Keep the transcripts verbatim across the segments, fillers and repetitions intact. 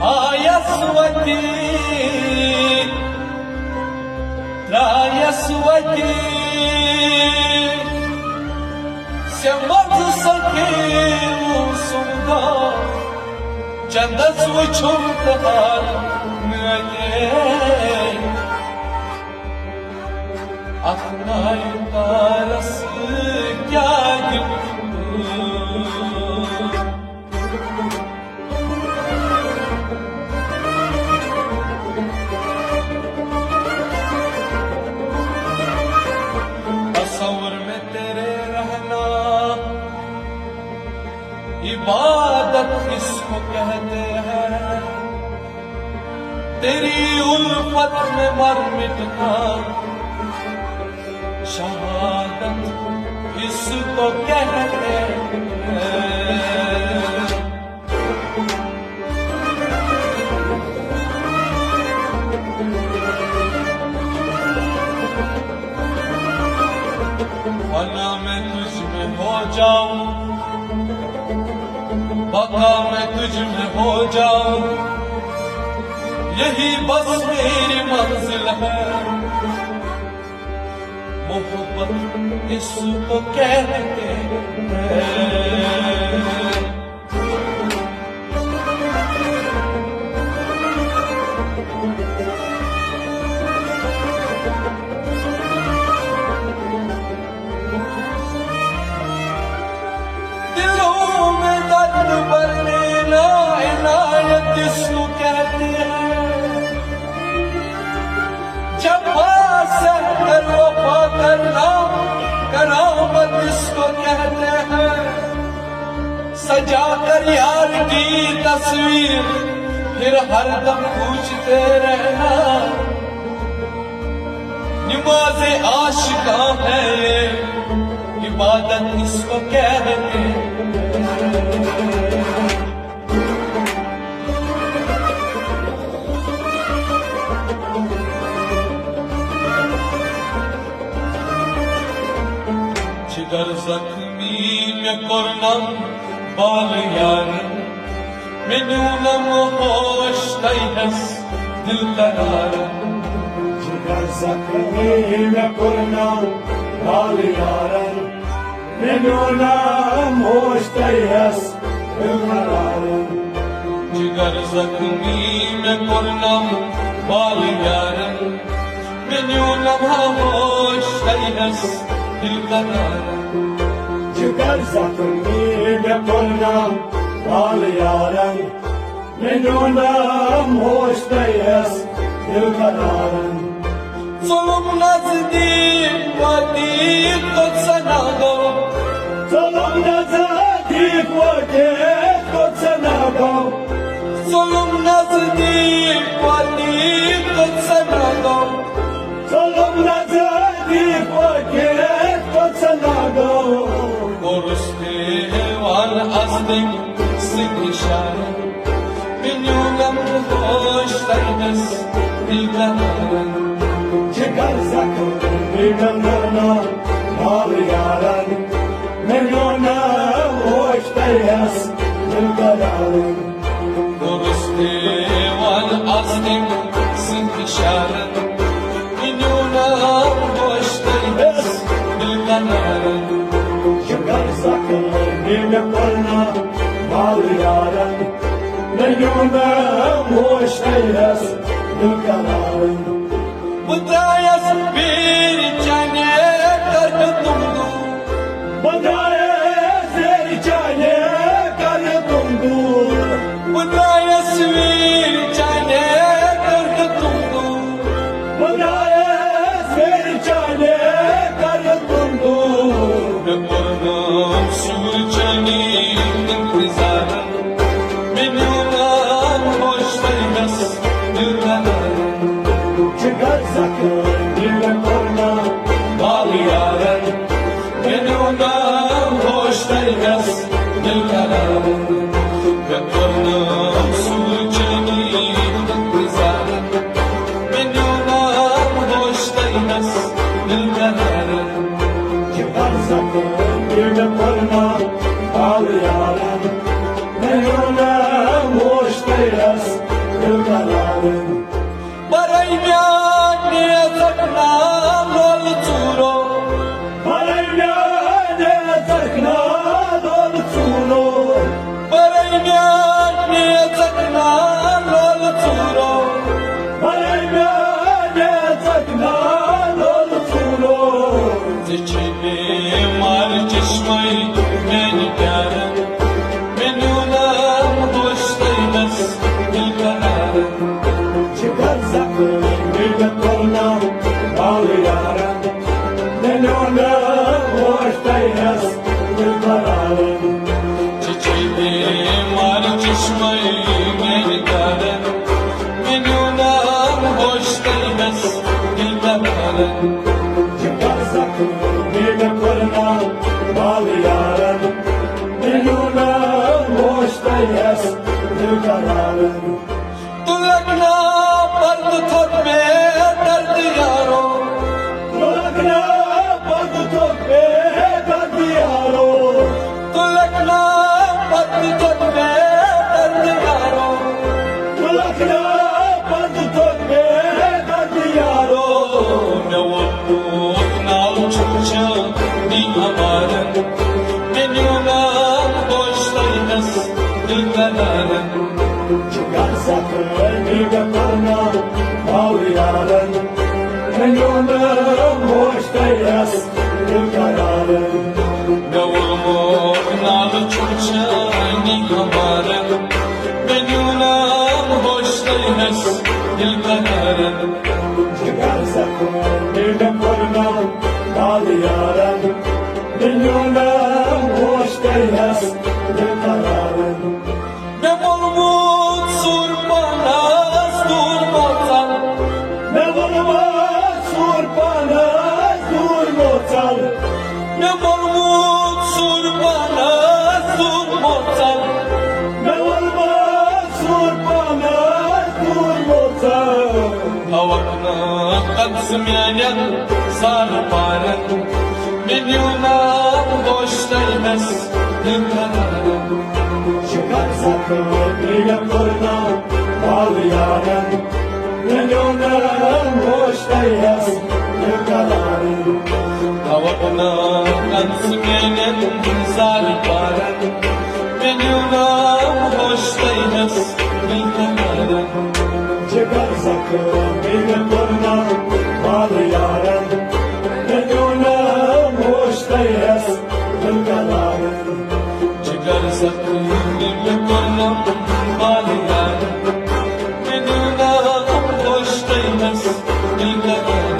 آیس وتی، درٛایس وتی، ژےٚ منٛزٕ سکیٖنہٕ سُنٛد دۄہ، چندس وُچھُم تہٕ حال نٲدے۔ اتھ نایہِ تارس کیٛاہ دِمہٕ؟ تصور میں تیرے رہنا، عبادت اس کو کہتے ہیں۔ تیری الفت میں مر مٹنا، شہادت اس کو کہتے ہیں۔ فنا میں تجھ میں ہو جاؤں، بقا میں تجھ میں ہو جاؤں، یہی بس میری منزل ہے۔ محبت اس کو کہتے ہیں۔ دلوں میں درد بھرنے نا عنایت اس کو کہتے ہیں۔ جفا سہ کر وفا کرنا کرامت اس کو کہتے ہیں۔ سجا کر یار کی تصویر پھر ہر دم پوچھتے رہنا۔ نماز عاشقاں ہے یہ، عبادت اس کو کہتے ہیں۔ جگر زخمی مےٚ کوٚرنم بال یارن، مےٚ نیونم ہوش تۄہہِ ہس دل قرارن۔ جگر زخمی مےٚ کوٚرنم بال یارن، مےٚ نیونم ہوش تۄہہِ ہس دل قرارن۔ جگر زخمی مےٚ کوٚرنم بال یارن، مےٚ نیونم ہوش تۄہہِ ہس دل قرارن۔ جگر زخمی مےٚ کوٚرنم بال یارن، مےٚ نیونم ہوش تۄہہِ ہس دل قرارن۔ ظلم نزدیک واتیت توٚت سنا گوٚو۔ ظلم نزدیک واتیت توٚت سنا گوٚو۔ ظلم نزدیک واتیت توٚت سنا گوٚو۔ ظلم نزدیک واتیت توٚت سنا گوٚو۔ کوٚرُس دیوان از تٔمۍ سٕنٛدِ اِشارٕ۔ مےٚ نیونم ہوش تۄہہِ ہس دل قرارن۔ جگر زخمی مےٚ کوٚرنم بال یارن، مےٚ نیونم ہوش تۄہہِ ہس دل قرارن۔ کوٚرُس دیوان از تٔمۍ سٕنٛدِ اِشارن۔ مےٚ نیونم ہوش تۄہہِ ہس دل قرارن۔ جگر زخمی مےٚ کوٚرنم بال یارن، مےٚ نیونم ہوش تۄہہِ ہس دل قرارن۔ بہٕ درٛایس ویرِ چانہِ کرٕ تِم دوٗر۔ بہٕ درٛایس ویرِ چانہِ کرٕ تِم دوٗر۔ بہٕ درٛایس ویرِ چانہِ کرٕ تِم دوٗر۔ بہٕ درٛایس ویرِ چانہِ کرٕ تِم دوٗر۔ مےٚ کوٚرنم سوٗر چانی اِنتظارن۔ مےٚ نیونم ہوش تۄہہِ ہس دل قرارن۔ جگر زخمی مےٚ کوٚرنم بال یارن۔ مےٚ نیونم ہوش تۄہہِ ہس دل قرارن۔ مےٚ کوٚرنم سوٗر چانی دِل قرارن۔ برے میانہِ زخنا لول ژوٗرو۔ برے میانہِ زخنا لول ژوٗرو۔ برے میانہِ زخنا لول ژوٗرو۔ برے میانہِ زخنا لول ژوٗرو۔ ژےٚ چھے بیمار چشمے میانہِ پیارن۔ مےٚ نیونم ہوش تۄہہِ نس دِل قرارن۔ جگر زخمی مےٚ کوٚرنم بال یارن۔ مےٚ نیونم ہوش تۄہہِ نس دِل قرارن۔ ژےٚ چھے بیمار چشمے میانہِ پیارن۔ مےٚ نیونم ہوش تۄہہِ نس دِل قرارن۔ جگر زخمی مےٚ کوٚرنم بال یارن۔ مےٚ نیونم ہوش تۄہہِ نس دِل قرارن۔ تُلکھ نا پردٕ تھوٚد بے درد یارو۔ تُلکھ نا پردٕ تھوٚد بے درد یارو۔ تُلکھ نا پردٕ تھوٚد بے درد یارو۔ تُلکھ نا پردٕ تھوٚد بے درد یارو۔ مےٚ ووٚنمُت ناو چھُم چٲنی اَمارن۔ مےٚ نیونم ہوش تۄہہِ نس دِل قرارن۔ جگر زخمی مےٚ کوٚرنم بال یارن۔ مےٚ نیونم ہوش تۄہہِ نس دِل قرارن۔ مےٚ ووٚنمُت ناو چھُم چٲنی اَمارن۔ مےٚ نیونم ہوش تۄہہِ نس دِل قرارن۔ جگر زخمی مےٚ کوٚرنم بال یارن۔ مےٚ نیونم ہوش تۄہہِ نس دِل قرارن۔ مےٚ ووٚنمُت سوٗر پانس دوٗر موژل۔ مےٚ ووٚنمُت سوٗر پانس دوٗر موژل۔ مےٚ ووٚنمُت سوٗر پانس دوٗر موژل۔ مےٚ ووٚنمُت سوٗر پانس دوٗر موژل۔ اوکھ نہٕ کتھ میانٮ۪ن سارٕ پارن۔ مےٚ نیونم ہوش تۄہہِ نس دِل قرارن۔ جگر زخمی مےٚ کوٚرنم بال یارن۔ مےٚ نیونم ہوش تۄہہِ نس دِل قرارن۔ اوکھ نہٕ کتھ میانٮ۪ن سارٕ پارن۔ مےٚ نیونم ہوش تۄہہِ نس دِل قرارن۔ جگر زخمی مےٚ کوٚرنم بال یارن۔ مےٚ نیونم ہوش تۄہہِ نس دِل قرارن۔ جگر زخمی مےٚ کوٚرنم بال یارن۔ مےٚ نیونم ہوش تۄہہِ نس دِل قرارن۔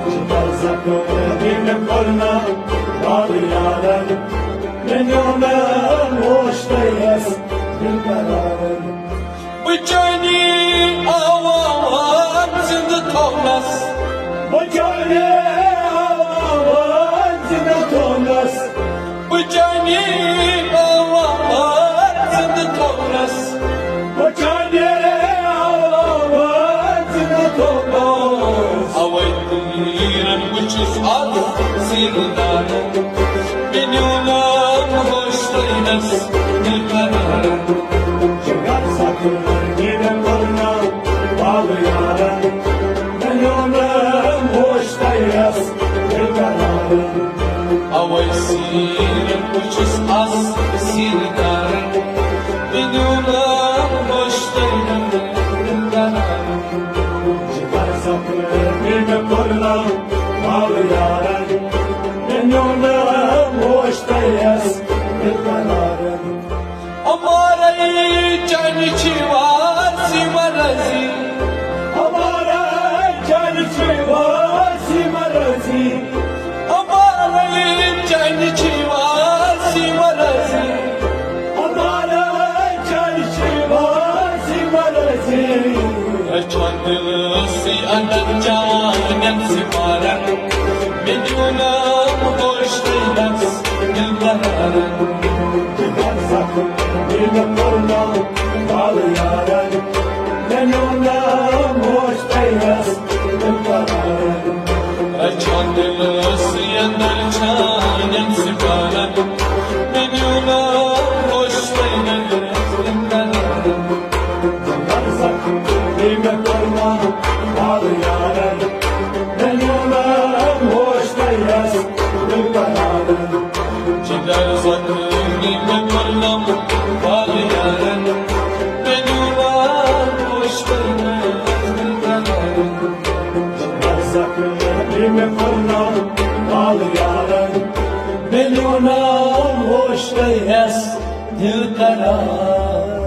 جگر زخمی مےٚ کوٚرنم بال یارن۔ مےٚ نیونم ہوش تۄہہِ نس دِل قرارن۔ بہٕ چٲنی آوازٕ زِندٕ تھاونس۔ بہٕ چٲنی آوازٕ زِندٕ تھاونس۔ بہٕ چٲنی آوازٕ زِندٕ تھاونس۔ بہٕ چٲنی آوازٕ زِندٕ تھاونس۔ اوے تیرن بہٕ چھُس از سیٖنہٕ دارن۔ مےٚ نیونم ہوش تۄہہِ نس دِل قرارن۔ جگر زخمی مےٚ کوٚرنم بال یارن۔ مےٚ نیونم ہوش تۄہہِ نس دِل قرارن۔ اوے سیٖنہٕ بہٕ چھُس از سیٖنہٕ دارن۔ مےٚ نیونم ہوش تۄہہِ نس دِل قرارن۔ جگر زخمی مےٚ کوٚرنم بال یارن۔ مےٚ نیونم ہوش تۄہہِ نس دِل قرارن۔ اَمارے چانہِ چھِ واسی مرضی۔ اَمارے چانہِ چھِ واسی مرضی۔ اَمارے چانہِ چھِ واسی مرضی۔ اَمارے چانہِ چھِ واسی مرضی۔ رچھان دلسی اندر جوانن سپارن۔ مےٚ نیونم ہوش تۄہہِ نس دِل قرارن۔ جگر زخمی مےٚ کوٚرنم بال یارن۔ مےٚ نیونم ہوش تۄہہِ نس دِل قرارن۔ رچھان دلسی اندر جوانن سپارن۔ مےٚ نیونم ہوش تۄہہِ نس دِل قرارن۔ نام ہوش تہٕ ہٮ۪س دِل قرار۔